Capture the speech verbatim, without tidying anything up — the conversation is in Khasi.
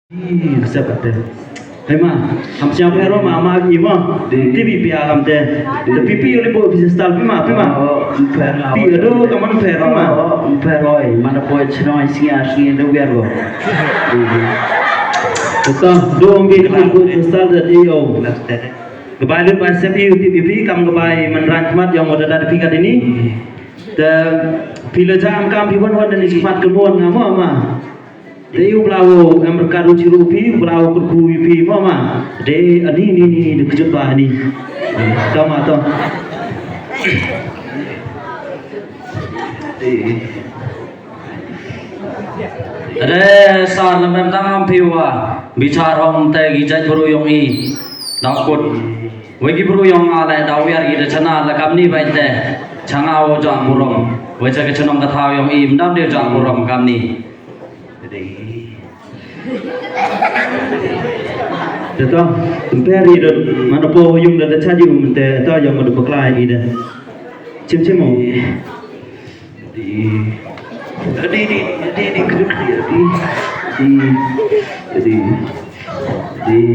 Ih, sep ate. Hei ma, ham siang pher ma, ma i ma. Ti bi pia kam te. Te pi pi uli bo pi stal pi ma, pi ma. Pi ado kaman pher ma. Pher oi, mana poi chnoi singa singa de wiar go. Betul, dong bi tu bo pi stal de yo. Goodbye, goodbye, sep pi pi pi kam goodbye man ran khmat yong wada da pi ka dini. Te pi le jam kam pi wan wan dani khmat ke bon ngam ma. Te u bla u em ka ru chiru pi, u bla u kut ku pi ma ma. De ani ni ni ni de kejut ba ani. Tama to. Ade sar lem em tang am pi wa. Bichar hom te gi jait bru yong i. Dakut. Wei gi bru yong a le da wiar gi de chana le kam ni bai te. Changa o jang burom. Wei cha ke chnong ka thau yong i mdam de jang burom kam ni. Te to, compare ri dot, mana po yung dot cha ju men te to yung dot bakla ri dot. Chim chim mo. Di, di, di, di, di, di, di, di, di, di.